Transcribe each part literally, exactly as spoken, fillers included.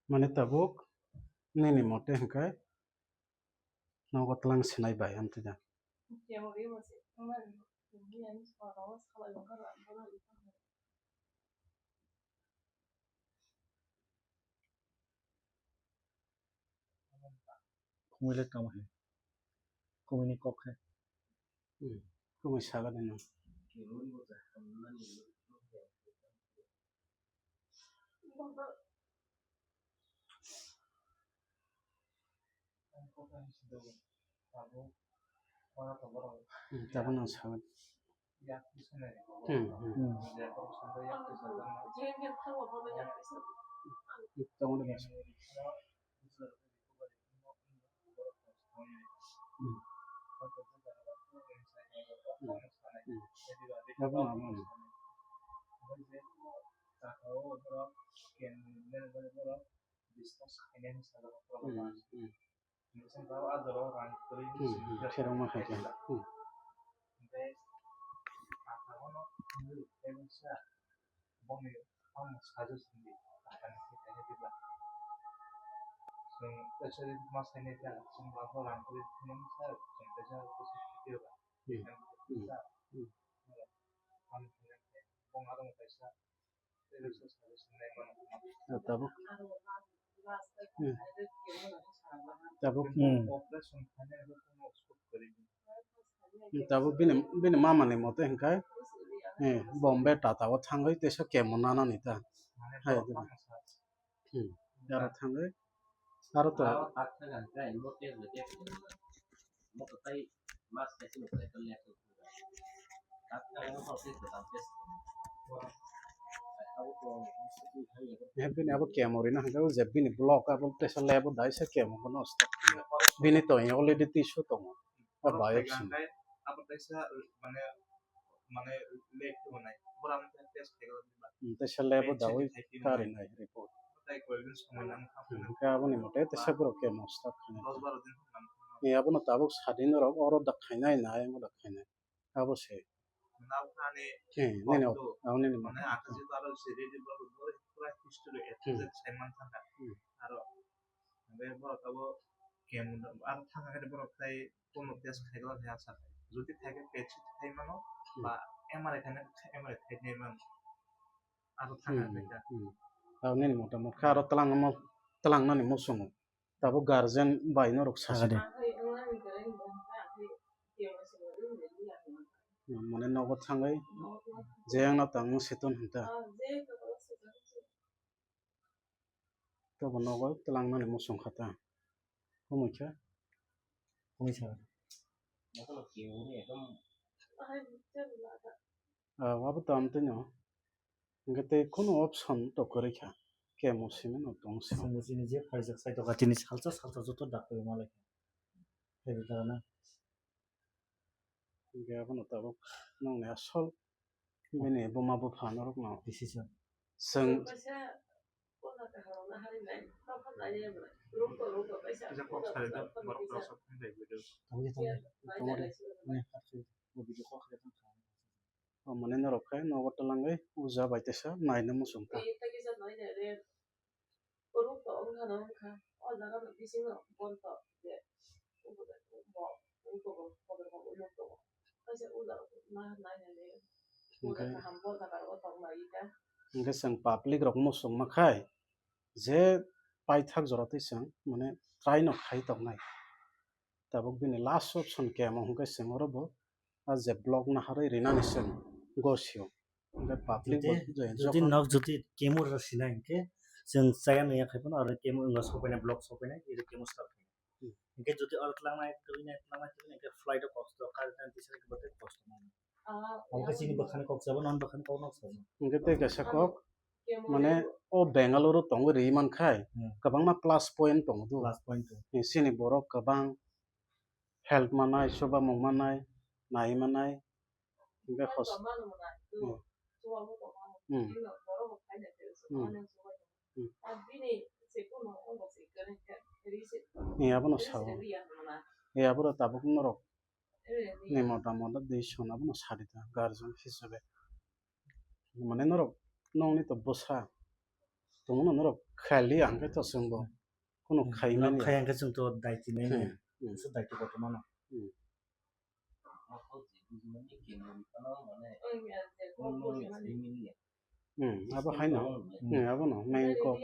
Mane tabuk nini mote hwnkhe nogo twlang sinai bai amtwi da. Khumui le tamo hai. Khumui ni kok hai. Hmm. Khumui saga de no. Hmm, tabuk no saga. Hmm, hmm. Hmm. Tabuk no. Hmm. Hmm. Hmm. Tabuk no, hmm. Hmm, hmm. Hmm, hmm, khe rwma hai khe. Hmm. Hmm. Hmm. Hmm. Ah, tabuk. Hmm. Tabuk. Hmm. Hmm, tabuk bini, bini mama ni mote hwnkhe, eh, Bombay Tata o thangwi teisa chemo nanani ta. Hai, hmm. Aro thangwi, aro to. Eh, bini abo chemo rina hwnkhe o je bini block abo teisa lab o dai se chemo bono start khainai. Bini to already tissue tongo. O biopsy. Abo teisa, mane, mane lab o nai. Bora test khaigala. Hmm, teisa lab o dawi karinai report. Hmm, hwnkhe aboni mote teisa borok chemo start khainai. Eh, abono tabuk sadin rok oro da khainai nai, omo da khainai. Abo se. Nini, nini, abo nini ma. Hmm. Hmm. Hmm. Hmm. Abo nini motamot khe aro twlang, tlangnani muchungo. Tabuk guardian bai norok sacha. Mane nogo thangwi je ang no tang seton hinta. Tobo nogo twlangnani muchung kha ta. Humui kha. Humui sa. Ah, abo to amtwino. Hingke tei kunu option to kwrwi kha. Chemo simi no tong se. Chwng bo chini je phaijak sai tongkha, chini salsa salsa joto doctor malai kha. Hingke abono tabuk nongni asol bini buma bupha norokno decision. Chwng Tamo de, tamo de. Bo video call khe tong kha. O mane norok khe nogo twlangwi uja bai teisa naina muchung kha. Hwnkhe, hwnkhe chwng public rok muchungma khai je paithak jora twi chwng mane try no khai tongnai. Tabuk bini last option chemo hwnkhe chwng oro bo a je block naharwi rinani chwng gosio. Hwnkhe public bo jodi, jodi nok jodi chemo rw sinai hwnkhe chwng chaya nungya khai phano aro chemo wngkha sopainai, block sopainai, iro chemo start khainai. Hmm. Hwnkhe jodi oro twlangnai, twinai, twlangnai, twinai hwnkhe flight o kosto, kari tang tisari khe bote kosto mano. Hwnkhe chini bwkhani kok chabo, non bwkhani kok nok chabo. Hwnkhe tei kaisa kok, mane o Bengaluru tongwi ri mankhai, hmm, kwbangma plus point tongo do. Plus point tongo. Chini borok kwbang help manai, chuba mung manai, nai manai, hingke hos-, hmm. Hmm. Hmm. Hmm. Ni abono sao. Ni aboro tabuk norok ni mota mota dei sona abono sadi ta guardian hisabe. Mane norok nongni to bwsa tongmano norok khali ang khe to chwngbo kuno Hmm, khaimani. Khaya hwnkhe chwng to daiti nai Hmm, hmm. Daiti kotormano. Hmm. Hmm, abo haino. Hmm, abono main kok.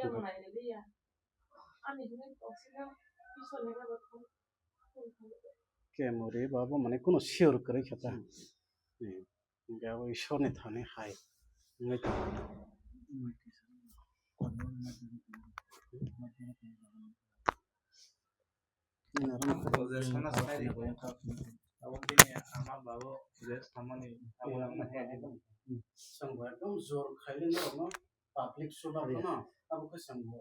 Kemuri babo mane kuno sure kwrwi kha ta. Hmm. Hingke abo Ishwarni thani hai wngwi tongo. Chwngbo ekdom jor khaile norokno public chubakhano abo khe chwngbo.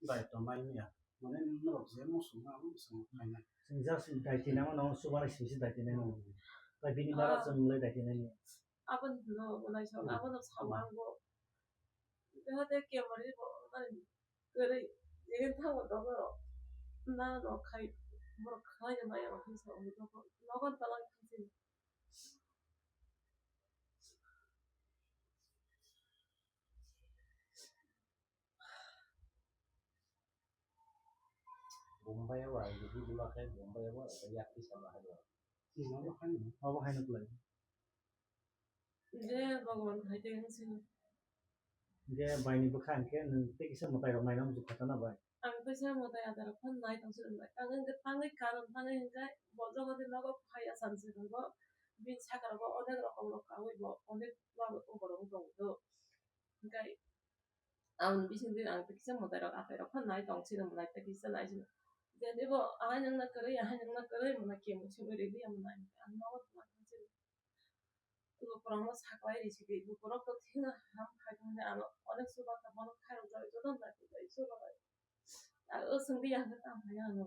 Bai tongmani ya. Mane norok je muchung ma muchung khaina. Chwng just daiti nangma no chubanai simi se daiti nai no. Bai bini bara Ah. Chwng le daiti nai ni. Aboni no bolai sa Hmm. Abono sa Hmm. Wango. Jahate kemari bo nai kwrwi. Jegen thango dogo. Na no khai borok khai na maya rok hinsa uni dogo. Nogon talang khasin. Bombay o ang video ma khe Bombay o ang yak kisa ma hai. Abo haino, abo haino kwlai. Je Bhagwan hai tei wng sini. Je baini bwkha hwnkhe nwng tei kisa mwtai rok naina muchung kha na bai. Ang tei sa mwtai ada rok phan nai tong sini bai. Ang wngkhe tangwi karon tangwi hwnkhe bo jogo de nogo phai asam se tongo. Bini saka rogo onek rokom rok kawi bo onek borok wng tong do. Hwnkhe Aboni bisingtwi ang tei kisa mwtai rok atai rok phan nai tong sini mwtai tei kisa nai sini. Jani bo ahai nangna kwrwi ahai nangna kwrwi mwnai kemo simi rili ya mwnai ang nogo tongma tong sini. Lukurokno saklai ri sidi lukurok to thina ham khai thangni ano onek chuba kha bono khairok jagwi joto nai tei chuba bai. Ang o swngdi ya hwnkhe tamo ya ano.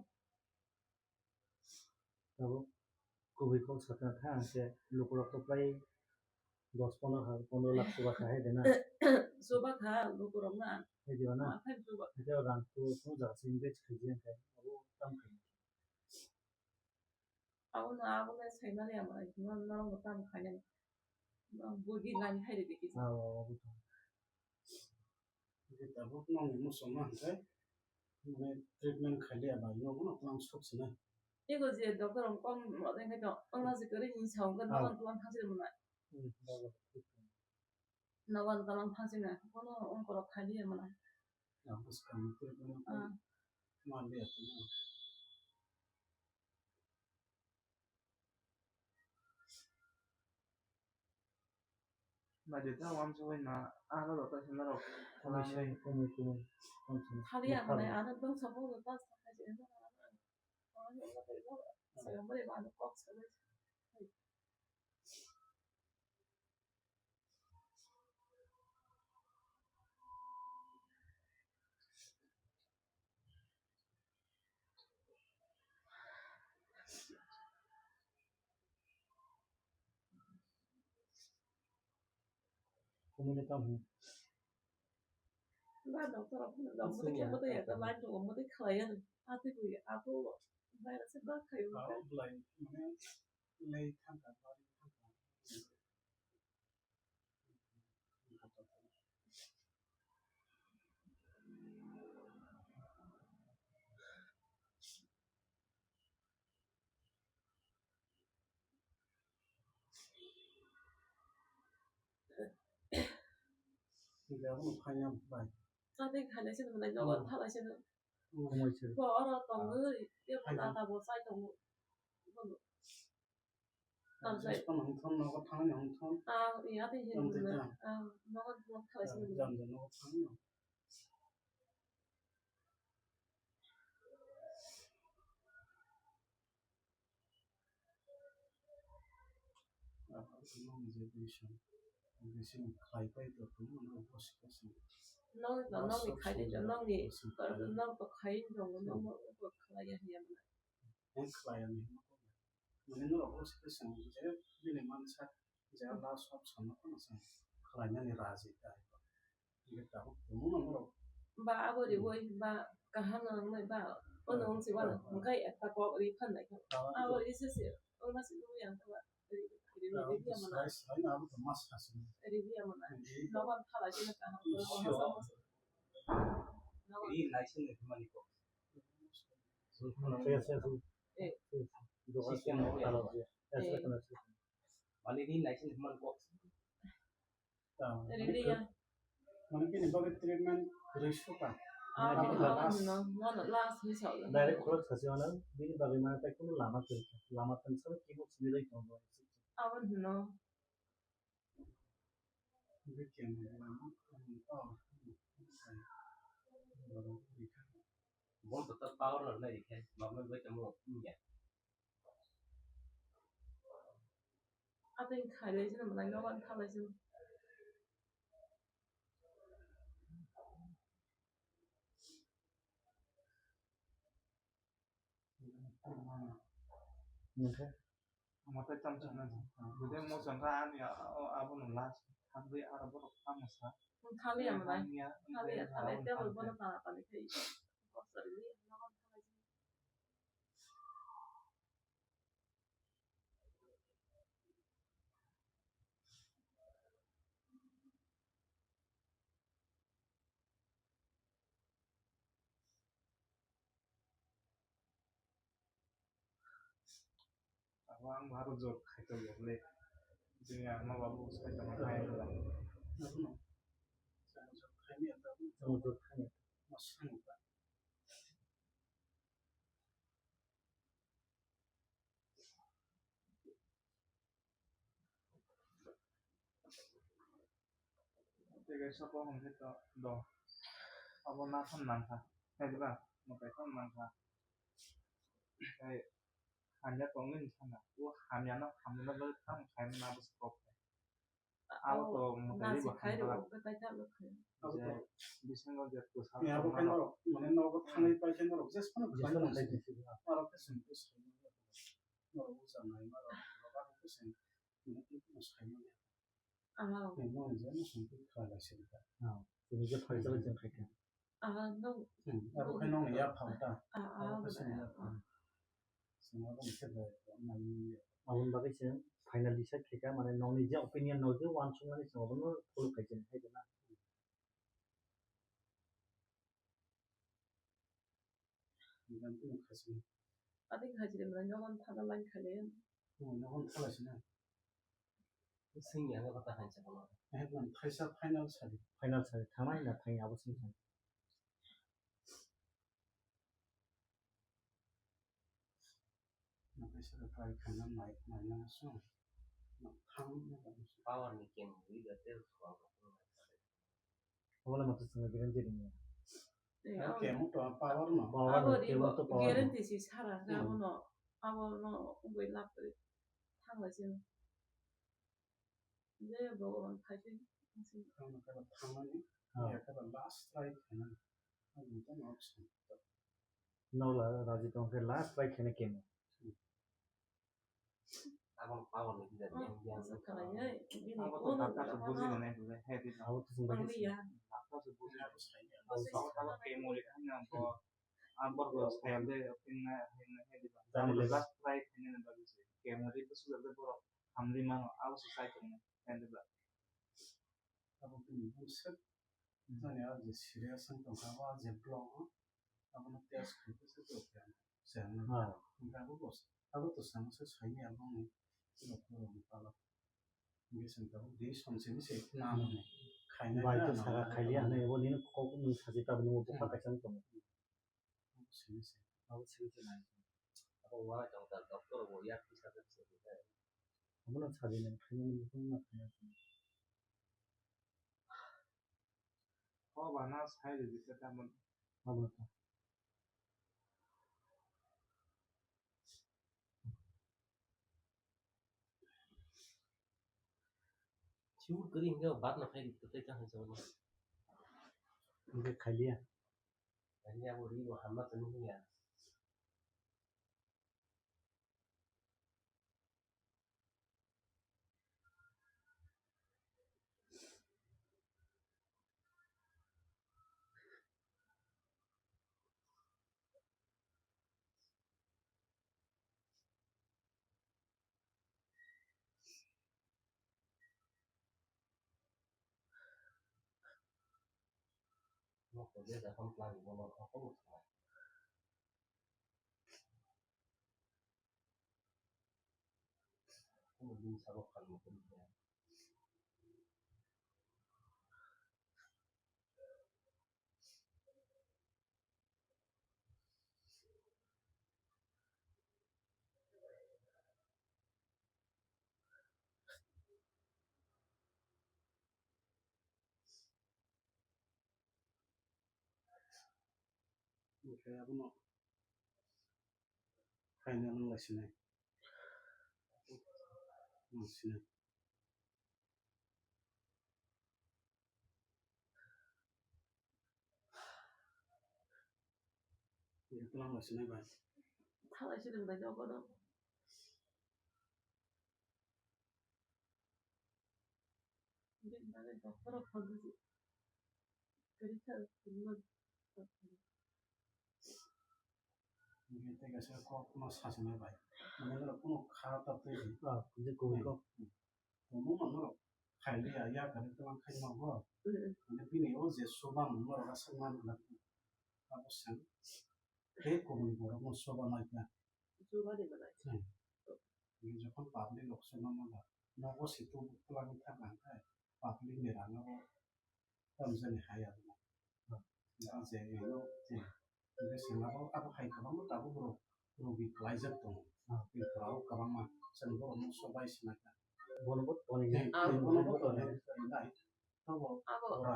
Tabuk kubui kok sakha kha ang se lukurok to pai dos pondro ha, pondro lakh chuba kha hai de na. Chuba kha lukurok na. Hai de na. Ma khai chuba. Hai de rang tu tu jaga se invest khai je khai. Abo tam khai. Abo na abo na sai mani ama ai no no tam khai na. Bugi nani hai de ki. Abo abo. Tabuk nongni muchungma hwnkhe, mane, treatment khailiya bai, nogo no twlang sok sinai. Ego je doctor rok kok mothe khe to, wngna je kwrwi hinwi sa, wngkhe nogo no twlang thang sini mwnai. Hmm, nogo no twlang thang sini, bono wngkorok khailiya mwnai. Ang bwskang treatment khe manliya tongma. Naidi ta uansugui na, ano rok ta sina rok. Komui se, komui, komui, komui se. Khali ang nai, ano bwsa bo ta sa khai se, ano, ano, ano, ano, ano, ano, ano, ano, kok sa. Komune tamo. Ba doctor rok phano jang mothe khe mothe ya ta line rok mothe khlai ya. Atwi bui apo virus ba khayo. Aro blai mane lei thangka bari thangka. Tei khalai se nwngnai, nogo thalai se nw. Bo oro tongwi, tei bo lata bo chai tongo. Bono. Tamsai. Nogo thangni hwn thon. Ah, iya, tei hin. Nogo thalai se nwngnai. Nokni to, nokni khai de, nokni, nok to khai tongo, nok, nok khlai ya hiya mwnai. Mane norok o se swng je bini mansa je last option no phano swng khlainani raji ta. Hingke tabuk tongmano norok. Ba abo riwi ba kaham no wngnai ba ono wngsi wano hingke ekta kok ri phan nai khe abo ri se se wngma se nugui ang khe ba ri. Ribia mana. Ribia mana. Nobar thala jina kaham. Ri naising ni himani kok. Mani ri naising ni himani kok. Ribia. Mane bini bagwi treatment kwrwi suka. Abo, abo hwnno, mono last ni sawi. Direct khorok sasi mano, bini bagwi mane tai kunu lama kwrwi kha. Lama tong sano keyboard simi rwi tongo. Abo hwnno. Bini kemo lama, oh, oh, oh. Bon to ta power no nai khe, mama bai tamo ya. Atwng khailai sini, belai nobar thalai sini. Oke. Omo tei tamo sana. Bude mo sangka ani abo no last. Hamri aro borok tamo sa. Thali ya mana? Thali ya, thali ya, table bono tala tali khai. Abo ang bo aro jor khai tong le. Jini ang no babu sai tong khai. Abono. Jor khai ni ata. Jor khai ni ata. Masang ta. Tei kaisa kok hwnkhe to do. Abo naphano nangkha. Hai diba? Mwtai phano nangkha. Tei hamya tongwi wngkha na. O hamyano hamyano bagwi tamo khaimani abo se kok. Abo to mwtai ri bo hamya. Bisingo je kwsa. Abo khe norok mane nogo thangwi paikhe norok jesphano khlaimani. Norok khe chwng khe sai manya. Norok bwsa nai ma rok, norok khe chwng khe sai manya. Ano. Tei no je no song khe kha lai se kha. Ah, tini je phai chala jeng khai kha. Ah, no. Hmm, abo khai no ya phang ta. Ah, ah, abo khai se ya phang. Sing abo khe da nai ni. Aboni bagwi se final decide khai kha, mane nokni je opinion no je uansukmani se abono follow khai se khai kha na. Adi khaisiri mwnai nogon thana line khaile. Hmm, nogon thala sina. Singya no kata hansa kono. Eh, bon, thaisa final sadi. Final sadi, thanai na thangya abo sing sing. Naisara try khaina nai, naina so. Thang. Power ni kem wi da tel khwa. Obola mata sanga guarantee ringya. Eh, kemo to power no. Power no, kemo to power no. Guarantee si sara, abono, abono ungwi lap thangla sini. Je Bhagavan khaising. Thangna kala thangnani, ya kala last try khaina. Aboni tamo option. Nola raji tong khe last try khaina kemo. Abang power ni tidak yang yang. Abo to doctor se buji nai nai hai di. Abo to sung bai. Doctor se buji nai. Abo to kemo ri khaina bo. Abor bo sayal de pin na hai na hai di. Last try khaina ba se kemo ri to sudah de borok hamri mano abo se sai khaina. Abo bini buset. Jani a je serious wng tongkha, o je block o, abono test khaikhe se block ya. Chengna. Hwnkhe abo bo, abo to chengna se saini aboni block borokni pala. Hwnkhe chwng tabuk di somsini se nangmani. Khaina bai to saka khailiya hwnwi abo nini kok nung sachi tabuk nung bupha kaisa wng tongo. Abo simi se. Abo simi se nai. Abo uana chwng ta doctor bo yak kisa kisa kisa. Abono sabi nai khaina ni bukung ma khaina. Ko bana sai de jisa ta mon. Abono ta. Siu kari hingga bat na khai dikta tei kaham sa wani. Hingga khailiya. Khailiya bo ri bo hamma tani hiya. Oke, abono final wng lai sinai. Wng sinai. Ini tulang wng sinai bai. Thalai sinai bai, jogo no. Hingke tei kaisa kok no sachima bai. Mane norok kunu kha ta twi di. Ah, je kubui kok. Kumu no norok khai liya, ya kari tlang khai no bo. Mane bini o je soba no norok aswk man na. Abo se tei kubuni borok no soba nai kha. Soba ni manai. Jokhon public rok soba mano, nogo se tu twlangwi thang kha, public ni rang abo tamjani hai abo. Je ino je je sengabo abo hai kwbangma tabuk rok rogi kwlaijak tongo. Tripura o kwbangma chwng borok no sobai sinai kha. Bono bo tonwi. Bono bo tonwi. Abo, abo na,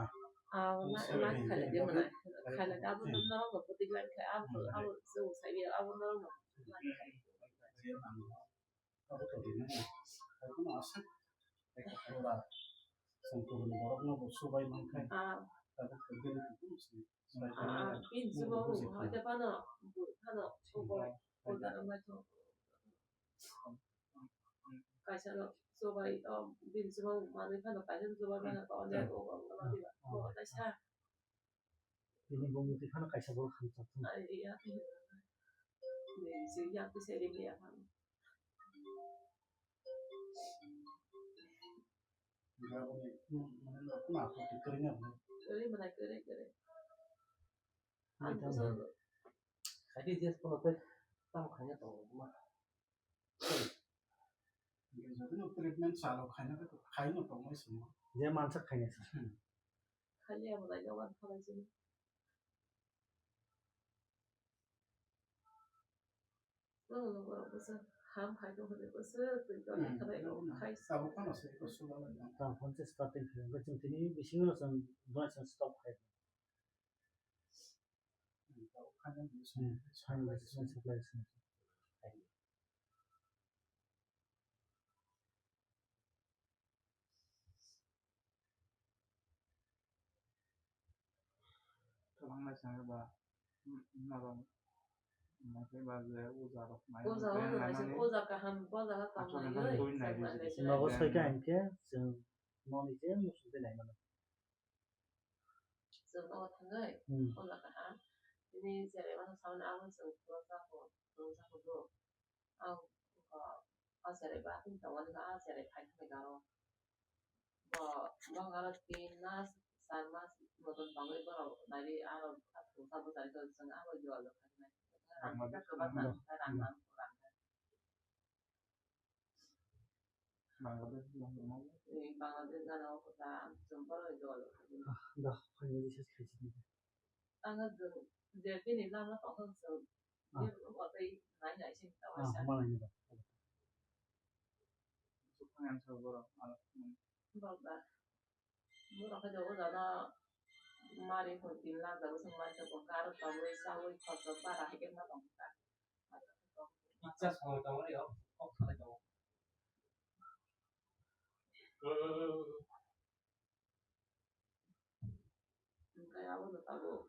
na khailai de mwnai. Khailai de abo norok no putik lai khai, abo, abo chwng sai ya, abo norok no putik lai khai. Abo to bini no. Abo no aswk. Abo chwng kubuni borok no bo subai man khai. Abo to bini kutung si. Bini chubo hoi de phano, phano, subai. Kaisa no sobai, o bini chubo manwi phano kaisa no sobai mano, o le o, o, o, o, o, kaisa. Bini bumung twi phano kaisa borok hamjak thung. Ai, ya, ya. Ni si ya, tu seri ni ya, phano. Kwrwi mwnai, kwrwi, kwrwi. Ang bujo. Khaidi jes kono tei tamo khaina tongo ma. Jodi no treatment salo khaina khe khaino tongwi simo. Je mansa khaina sa. Khali amo dai jawan khalai sini. Nono borok bwsa ham hai tong hwnwi bwsa twi tong khalai rok khai. Abo phano se ko suba lai. Tamo phone se starting khe, hwnkhe chwng tini bisingo chwng dua chwng stop khai. Kwbangma chwng ba, mm, norok, mm, khe ba je uja rok nai. Uja, uja kaisa, uja kaham, uja kaham tong nai. Nogo soika hinkhe chwng noni je muchung twi nai mano. Chwng nogo thangwi, hmm, uja kaham. Tini cherai mano samani abo chwng phunukjak, phunukjak do. Ang, o, o cherai ba tini tongo, nini a cherai phai thangwi garo. Bo, bo garo tin mas, char mas motom tongwi borok naiwi aro a thungsa bwchari tong chwng abo jora jora khainai. Rang kwbang nang, rang nang, rang nang. Bangladesh gana o kota, chwng borok ni dol. Da, phaini recharge khaisi di. Ang jwng je bini lama tongthok chwng. Ah. Ye watwi nai nai sing ta waisa. Ah, malai ni ba. Chukang answer borok, ah, hmm. Borok da. Borok hai da o jana mari hwn tin lakh da bwswng mai tongkha, aro tabwi chawi khorsa bara hai khe ma tongkha. Pizza songwi tongmani o kok salai tongo. Hwnkhe abono tabuk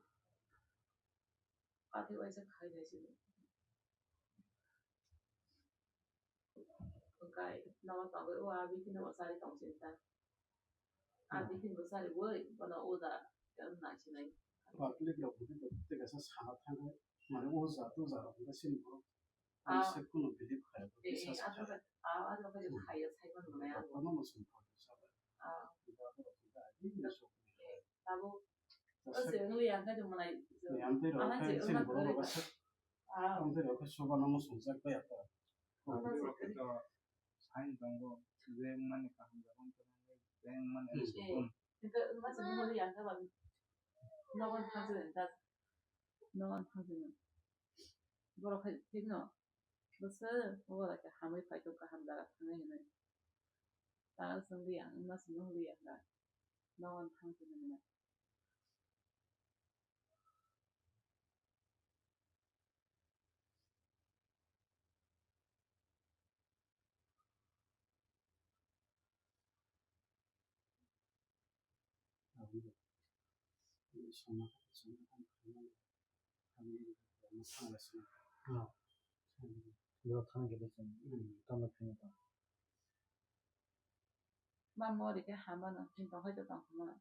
kathi waisa khai naisidi. Hwnkhe nogo tongwi o a bithi no chari tongsinta. A bithi bo chari boi bono uda em naisinai. Public rok bo tei kaisa sana thangwi mane o jat o jat rok hwnkhe chini borok ah, se kunu believe khai eh, eh, biswas khai. Abo khe, ah, abo khe khaiya sai mano mane abo. Bono muchung kok sa. Ah. Abo khe ai ni sok. Abo O se wngli ya, khe tongmalai. Ni amtwi rok Aha, khe se chini wngma borok rok kwrwi. Khe, ah, amtwi rok khe sugar no muchung jak bai ya. Ano se kwrwi. Sain tongo, je wngmani kaham jaga wngkha, je wngmani Hmm. sukun. Hingke wngma se wngli ya, khe ba. Nogon thang se ta. Nogon thang se. Borok hai thik no. Bwswk, obo bai khe hamwi phai tong, kaham jaga thangnai hinwi. Tara chwng liya, wngma se nuhliya kha. Nogo thang phai nangya. Borok thang khe bwswng tamo thangwi tong. Ma mori khe hama no, chini tong hai to tong hama.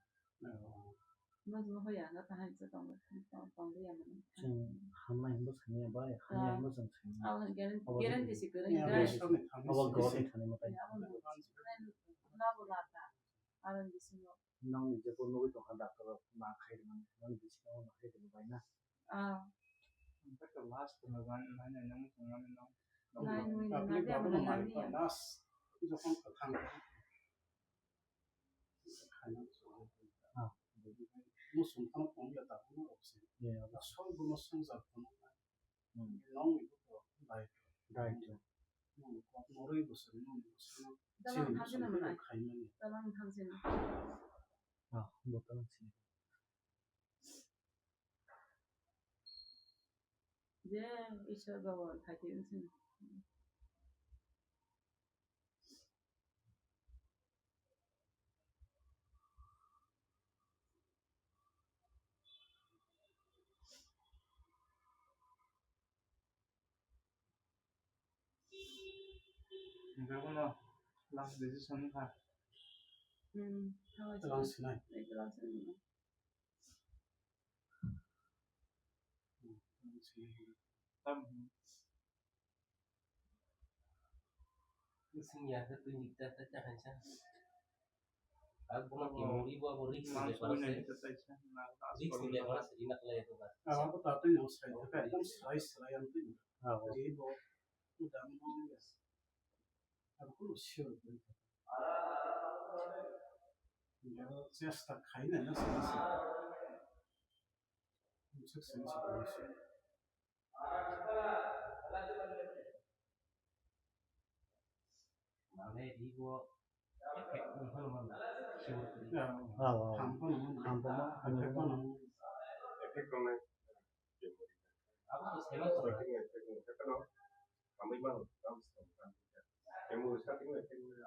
Mujung hoya no ta hai se tong, tong, tong liya mani. Chwng hamnai hinbo saniya bai, hamya hinbo chwng saniya. Abo guarantee, guarantee si kwrwi. Abo government thani mwtai. Nabo lata, aro bisingo. Nokni je bo nugwi tongkha doctor rok ma khai rwmani, nokni bisingo ma khai rwmani bai na. Ah. Last no gan nai nai nang tongmani no. Nai nui nang public nai bono nang mari nang pa last jokhon kwthang. Ah. Muchung phano tongya ta phano option. Yeah. Asol bono songja phano. Hmm. Nong ni buto dai. Dai to. Nong kok noroi bosor nong ni bosor. Dalang thang sina mana? Khaimani. Dalang thang sina. Ah, bo dalang sina. Je Ishwar Baba thai thai sina. Hingke bono last decision wngkha. Hmm, tamo Twlang sinai. Twlang sinai. Hmm, twlang sinai. Tam. Sing ya ke tu nyikta ta ta hansa. Aku mah kemuri bo abo risk ni bepar se. Risk ni bepar se, inak le itu kan. Aku tapi yang saya itu kan, yang saya, saya yang itu. Jadi bo udah mau ya. Aku sure. Ya, saya stuck kain aja sama sih. Sukse sukse. Mane ribo effect wng phano mano, sure kwrwi. Ah, ah. Ham phano mano. Ham phano, ham phano. Effect wngnai. Abo to saiman tongo. Effect wngnai, effect wngnai. Effect wngnai. Hamwi mano, tamo se tamo, tamo se. Tamo starting effect wngnai.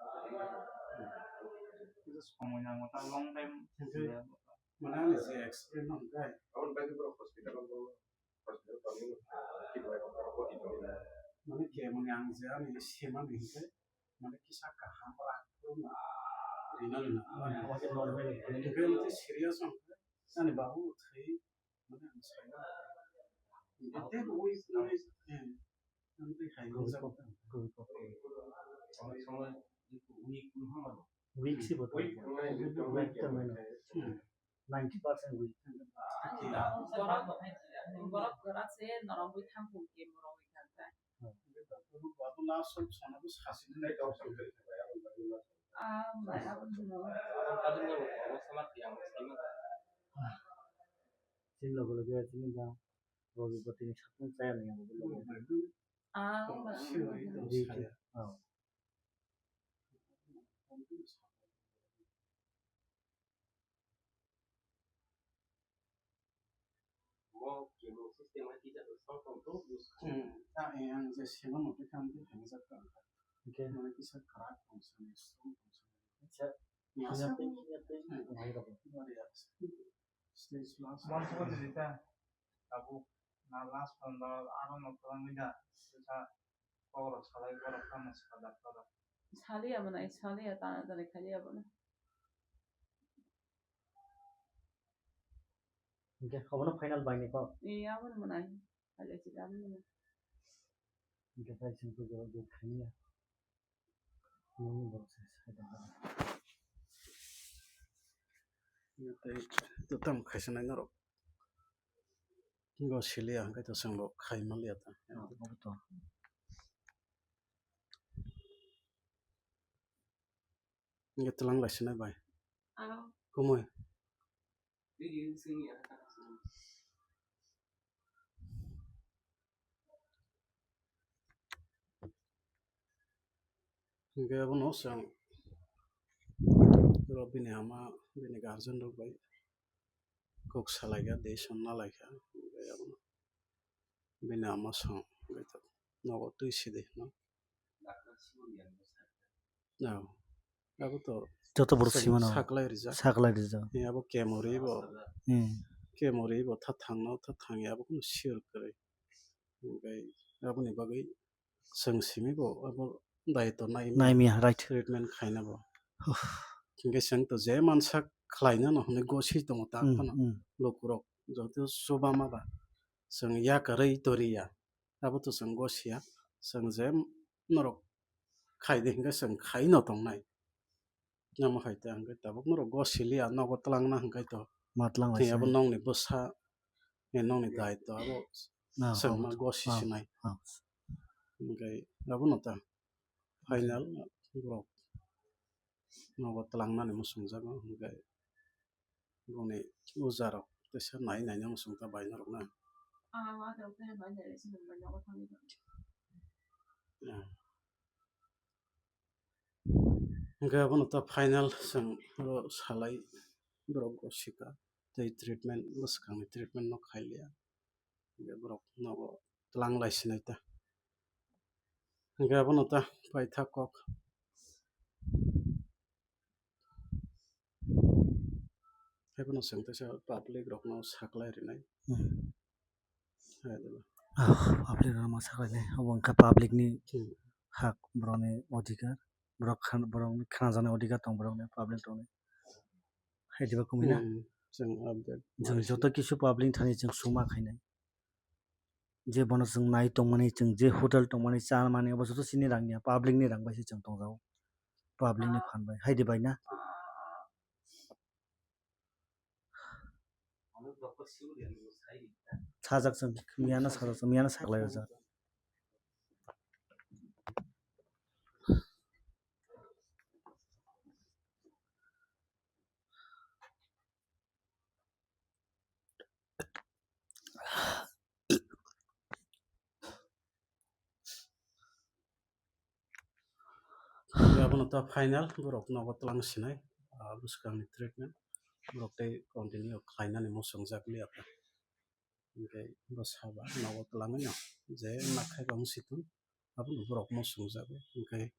Kisa somoi nango, ta long time. Mane ani se explain no hwnkhe. Aboni bagwi borok hospital o, hospital tongwi, kidwai rok boti tongwi. Mane kemoni ang je ani semani hwnkhe, mane kisa kaham rak rwna rina rina. Hwnkhe ang tei serious wngkhe, ani babu thwi, mane ang saimano. Tei bo ui, ui, eh, ang tei hai Covid wngjak. Kok, covid kok. Onek somoi weak wng mano. Weak si bo. Weak wng mano. Weak wng mano. Hmm. Ninety percent weak. Borok, borok kwrak se norok bai thang phung khe borok bai thang khe. Ah, bai, abo no. Chini logo logo chini da. Rogi botini sakung chaya nai abo logo. Ah, bai, abo no. Weak. Ah. Bo kebo system hai kisa to song song to use kha. Hmm. Ah, eh, ang je sema mote kam de hang jak ka. Okay. Mane kisa karak tong sani, strong tong sani. Acha. Ya, sini sa ate, sini ate, hmm, tong hai rabo. Mari ya. Stage last. Mon ko de ta. Tabuk na last panda aro no tong da. Sa Borok salai, borok tamo sal doctor rok. Saliya mwnai, saliya ta jani khaliya bono. Hingke obono final bai ni kok? Ee, abono mwnai. Khaliya si abono mwnai. Hingke tai sing khe borok bo khaniya. Nini borok se sai tongkha. Tei to tamo khaisa nai norok. Go siliya hwnkhe to chwng bo khai manliya ta. Ah, obo to. Hwnkhe twlang lai sinai bai. Ah. Kumui. Hwnkhe abono chwng oro bini ama, bini guardian rok bai kok salaikha, decision nalaikha. Hwnkhe abono bini ama chwng nogo twi sidi hino. Abo to joto borok chwng simano saklai rijak. Saklai rijak. Abo kemuri bo. Hmm. Kemuri bo tha thangno, tha thangya abo kunu sure kwrwi. Hwnkhe aboni bagwi chwng simi bo abo daitw nai. Naimiya, right. Treatment khaina bo. Huh. Hwnkhe chwng to je mansak khlainano hwnwi gosi tongo ta. Hmm, phano hmm. Lukurok joto chubama ba chwng yakarwi toriya. Abo to chwng gosiya, chwng je norok khai di hwnkhe chwng khaino tongnai. Namo hai ta hwnkhe tabuk norok gosiliya, nogo twlangna hwnkhe to. Ma twlang tei laisa. Abo nongni bwsa, eh, nongni daitw abo chwng ma gosi sinai. Ah. Hwnkhe abono ta final borok nogo twlangnani muchungjago hwnkhe. Boni ujarok teisa nai nai no muchung ta bai norok na. Ah, wa ta uke bai nai se nang bai nogo thangwi tong. Ya. Hwnkhe abono ta final chwng oro salai borok go sika tei treatment bwskangni treatment no khailiya. Hwnkhe borok nogo twlang lai sinai ta. Hwnkhe abono ta paithak kok. Haiphano chwng teisa public rokno saklai rwnai. Hmm. Hai diba? Ah, public rokno saklai nai. Obo wngkha public ni hmm hak, borokni odhikar. Borok khan-, borokni khnajaknai odhikar tong borokni, public rokni. Hai diba kumui na? Hmm, chwng update. Chwng joto kisu public thani chwng suma khainai. Je bono chwng nai tongmani, chwng je hotel tongmani, cha mani, obo joto chini rang ya, public ni rang bai se chwng tongjago. Public ni phan bai, hai di bai na? Sajak chwng, miya no sajak chwng, miya no saklai rijak. Abono ta final borok nogo twlang sinai, ah, bwskangni treatment borok tei continue khlainani muchungjak liya ta. Hwnkhe bo saba nogo twlangwi no je nakhai rok wng si thung, abono borok muchungjago. Hwnkhe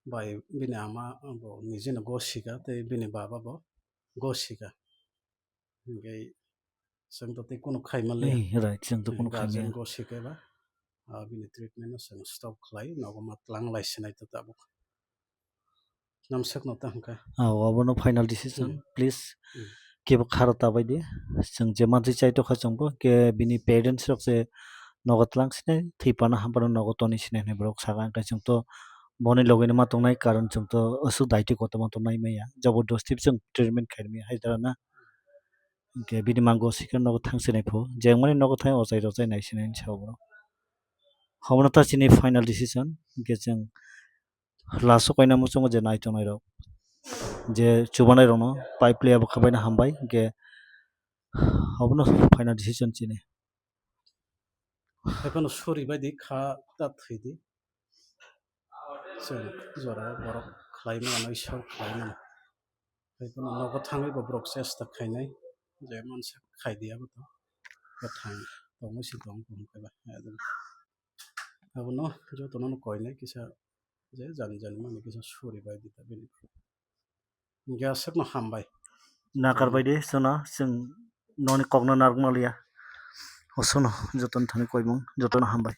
bai bini ama bo nijeno gosika tei bini baba bo gosika. Hwnkhe chwng to tei kunu khai manliya. Eh, right, chwng to kunu khai guardian manliya. Gosika ba, ah, bini treatment no chwng stop khlai, nogo ma twlang lai sinai to tabuk. Namsakno ta hwnkha. Ah, obono final decision, hmm, please. Hmm. Kebo kharo ta bai di. Chwng je mantwi chai tokha chwngbo, ke bini parents rok se nogo twlang sinai, thwi pano ham pano nogo toni sinai hinwi borok saka, hwnkhe chwng to boni logi no ma tongnai, karon chwng to aswk daitwi kotorma to nai maya. Jabardasti chwng treatment khai maya hai dara na. Hwnkhe bini mango sikhe nogo thang sinai pho, jeng mani nogo thang ochai rochai nai sinai hinwi sa borok. Obono ta chini final decision, hwnkhe chwng Last o kainwi muchungo je nai tongnai rok, je chubanai rokno pipe liya bwkha baino hambai, hwnkhe obono final decision chini. Haiphano sori bai di kha ta thwi di. Chwng jora borok khlai mano, Ishwar khlai mano. Haiphano nogo thangwi bo borok chesta khainai, je mansa khai di abo to. Kwthang tongwi se tong tong khe ba. Abono jotono no koinai kisa je jani jani mani kisa suri bai di ta bini. Hwnkhe aswkno hambai. Nakar bai di chwngno, chwng noni kokno narwkma liya. Aswkno jotono thani koimung, jotono hambai.